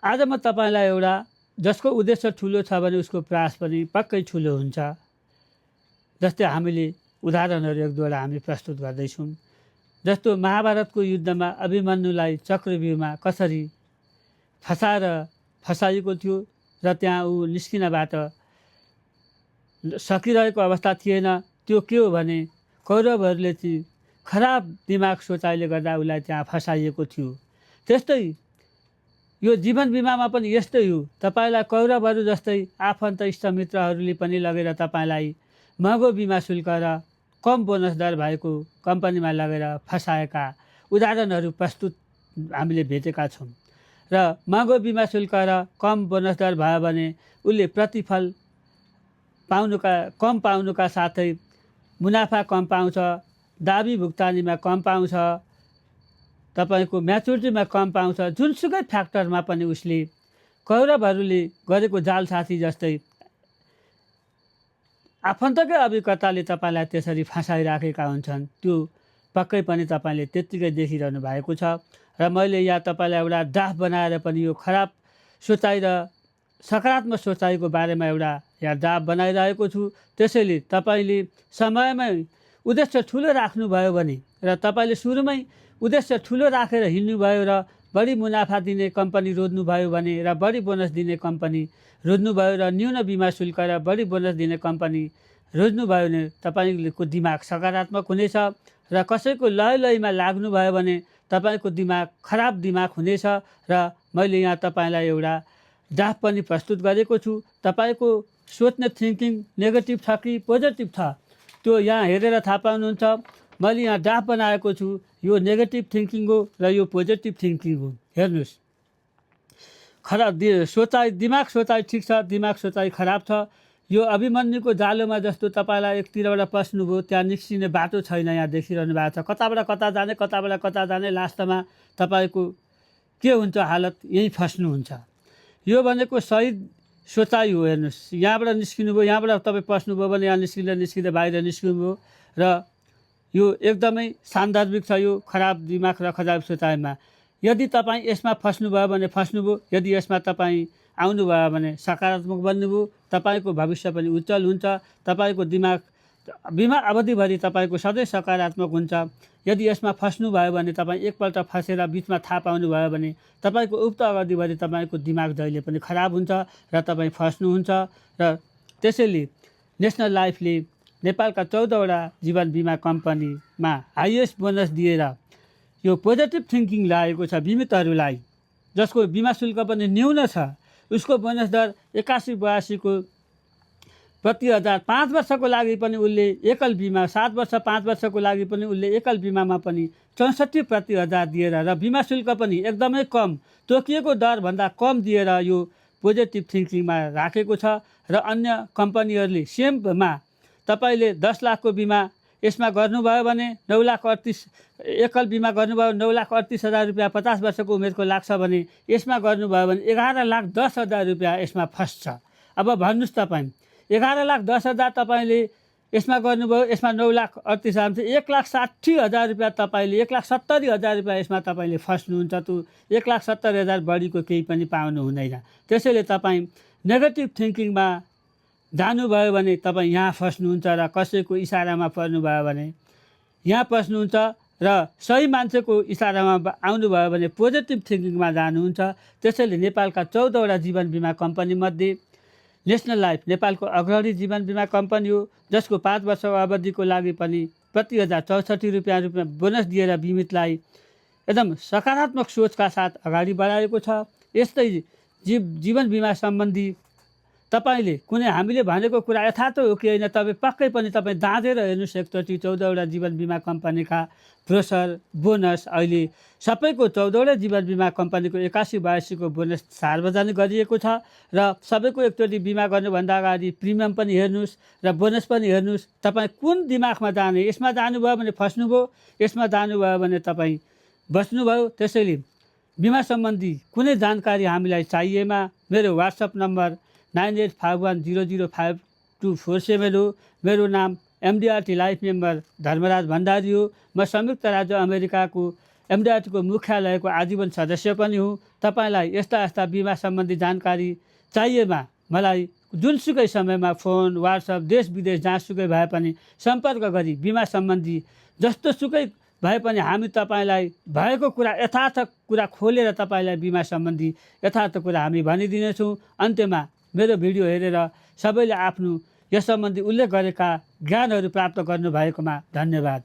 आज म तपाईँलाई एउटा जसको उद्देश्य ठुलो छ भने उसको प्रयास पनि पक्कै ठुलो हुन्छ। जस्तै हामीले उदाहरणहरू एक दुईवटा हामी प्रस्तुत गर्दैछौँ। जस्तो महाभारतको युद्धमा अभिमन्युलाई चक्रव्यूहमा कसरी फसाइएको थियो र त्यहाँ ऊ निस्किनबाट सकिरहेको अवस्था थिएन। त्यो के हो भने कौरवहरूले चाहिँ खराब दिमाग सोचाइले गर्दा उसलाई त्यहाँ फसाइएको थियो। त्यस्तै यो जीवन बिमामा पनि यस्तै हो। तपाईँलाई कौरवहरू जस्तै आफन्त इष्टमित्रहरूले पनि लगेर तपाईँलाई महँगो बिमा शुल्क र कम बोनस दर भएको कम्पनीमा लगेर फसाएका उदाहरणहरू प्रस्तुत हामीले भेटेका छौँ। र महँगो बिमा शुल्क र कम बोनस दर भयो भने उसले प्रतिफल कम पाउनुका साथै मुनाफा कम पाउँछ, दाबी भुक्तानीमा कम पाउँछ, तपाईँको म्याचुरिटीमा कम पाउँछ। जुनसुकै फ्याक्टरमा पनि उसले कौरवहरूले गरेको जालसाथी जस्तै आफन्तकै अभिकर्ताले तपाईँलाई त्यसरी फसाइराखेका हुन्छन्। त्यो पक्कै पनि तपाईँले त्यत्तिकै देखिरहनु भएको छ। र मैले यहाँ तपाईँलाई एउटा ड्राफ्ट बनाएर पनि यो खराब सोचाइ र सकारात्मक सोचाइको बारेमा एउटा यहाँ ड्राफ्ट बनाइरहेको छु। त्यसैले तपाईँले समयमै उद्देश्य ठुलो राख्नुभयो भने र तपाईँले सुरुमै उद्देश्य ठुलो राखेर हिँड्नुभयो र बढी मुनाफा दिने कम्पनी रोज्नुभयो भने र बढी बोनस दिने कम्पनी रोज्नुभयो र न्यून बिमा शुल्क र बढी बोनस दिने कम्पनी रोज्नुभयो भने तपाईँको दिमाग सकारात्मक हुनेछ। र कसैको लयमा लाग्नुभयो भने तपाईँको दिमाग खराब दिमाग हुनेछ। र मैले यहाँ तपाईँलाई एउटा ड्राफ्ट पनि प्रस्तुत गरेको छु। तपाईँको सोच्ने थिङ्किङ नेगेटिभ छ कि पोजिटिभ छ त्यो यहाँ हेरेर थाहा पाउनुहुन्छ। मैले यहाँ ड्राफ्ट बनाएको छु। यो नेगेटिभ थिङ्किङ हो र यो पोजिटिभ थिङ्किङ हो। हेर्नुहोस्, खराब दिमाग सोचाइ ठिक छ, दिमाग सोचाइ खराब छ। यो अभिमन्युको जालोमा जस्तो तपाईँलाई एकतिरबाट पस्नुभयो, त्यहाँ निस्किने बाटो छैन। यहाँ देखिरहनु भएको छ कताबाट कता जाने लास्टमा तपाईँको के हुन्छ हालत, यहीँ फस्नुहुन्छ। यो भनेको सही सोचाइ हो। हेर्नुहोस्, यहाँबाट निस्किनुभयो, यहाँबाट तपाईँ पस्नुभयो भने यहाँ निस्किँदै बाहिर निस्किनुभयो र यो एकदमै सान्दर्भिक छ यो खराब दिमाग र खराब सोचाइमा। यदि तपाईँ यसमा फस्नुभयो भने फस्नुभयो, यदि यसमा तपाईँ आउनुभयो भने सकारात्मक बन्नुभयो, तपाईँको भविष्य पनि उज्जवल हुन्छ। तपाईँको दिमाग बिमा अवधिभरि तपाईँको सधैँ सकारात्मक हुन्छ। यदि यसमा फस्नुभयो भने तपाईँ एकपल्ट फसेर बिचमा थाहा पाउनुभयो भने तपाईँको उक्त अवधिभरि तपाईँको दिमाग जहिले पनि खराब हुन्छ र तपाईँ फस्नुहुन्छ। र त्यसैले नेसनल लाइफले नेपालका 14वटा जीवन बिमा कम्पनीमा हाइएस्ट बोनस दिएर यो पोजिटिभ थिङ्किङ लागेको छ बिमितहरूलाई, जसको बिमा शुल्क पनि न्यून छ। उसको बोनस दर 81-82 को प्रति हजार। 5 वर्षको लागि पनि उसले एकल बिमा, 7 वर्ष 5 वर्षको लागि पनि उसले एकल बिमामा पनि 64 प्रति हजार दिएर र बिमा शुल्क पनि एकदमै कम, तोकिएको दरभन्दा कम दिएर यो पोजिटिभ थिङ्किङमा राखेको छ। र अन्य कम्पनीहरूले सेममा तपाईँले 10 लाखको बिमा यसमा गर्नुभयो भने 9,38,000, एकल बिमा गर्नुभयो 9,38,000 रुपियाँ 50 वर्षको उमेरको लाग्छ भने यसमा गर्नुभयो भने 11,10,000 रुपियाँ यसमा फस्छ। अब भन्नुहोस्, तपाईँ 11,10,000 तपाईँले यसमा गर्नुभयो, यसमा 9,38,000 1,60,000 रुपियाँ तपाईँले 1,70,000 रुपियाँ यसमा तपाईँले फस्नुहुन्छ। त्यो 1,70,000 बढीको केही पनि पाउनु हुँदैन। त्यसैले तपाईँ नेगेटिभ थिङ्किङमा जानुभयो भने तपाईँ यहाँ फस्नुहुन्छ र कसैको इसारामा पर्नुभयो भने यहाँ फस्नुहुन्छ र सही मान्छेको इसारामा आउनुभयो भने पोजिटिभ थिङ्किङमा जानुहुन्छ। त्यसैले नेपालका 14वटा जीवन बिमा कम्पनीमध्ये नेसनल लाइफ नेपालको अग्रणी जीवन बिमा कम्पनी हो, जसको 5 वर्षको अवधिको लागि पनि प्रति हजार 64 रुपियाँ बोनस दिएर बिमितलाई एकदम सकारात्मक सोचका साथ अगाडि बढाएको छ। यस्तै जीवन बिमा सम्बन्धी तपाईँले कुनै हामीले भनेको कुरा यथार्थ हो कि होइन, तपाईँ पक्कै पनि तपाईँ दाँजेर हेर्नुहोस् एकचोटि। 14वटा जीवन बिमा कम्पनीका ब्रोसर बोनस अहिले सबैको 14वटा जीवन बिमा कम्पनीको 81-82 को बोनस सार्वजनिक गरिएको छ। र सबैको एकचोटि बिमा गर्नुभन्दा अगाडि प्रिमियम पनि हेर्नुहोस् र बोनस पनि हेर्नुहोस्। तपाईँ कुन दिमागमा जाने, यसमा जानुभयो भने फस्नुभयो, यसमा जानुभयो भने तपाईँ बस्नुभयो। त्यसैले बिमा सम्बन्धी कुनै जानकारी हामीलाई चाहिएमा मेरो वाट्सएप नम्बर 9851005247 हो। मेरो नाम MDRT life member Dharmaraj Bhandari हो। म संयुक्त राज्य अमेरिकाको एमडिआरटीको मुख्यालयको आजीवन सदस्य पनि हुँ। तपाईँलाई यस्ता बिमा सम्बन्धी जानकारी चाहिएमा मलाई जुनसुकै समयमा फोन, वाट्सएप, देश विदेश जहाँसुकै भए पनि सम्पर्क गरी बिमा सम्बन्धी जस्तोसुकै भए पनि हामी तपाईँलाई भएको कुरा, यथार्थ कुरा खोलेर तपाईँलाई बिमा सम्बन्धी यथार्थ कुरा हामी भनिदिनेछौँ। अन्त्यमा मेरो भिडियो हेरेर सबैले आफ्नो यस सम्बन्धी उल्लेख गरेका ज्ञानहरू प्राप्त गर्नुभएकोमा धन्यवाद।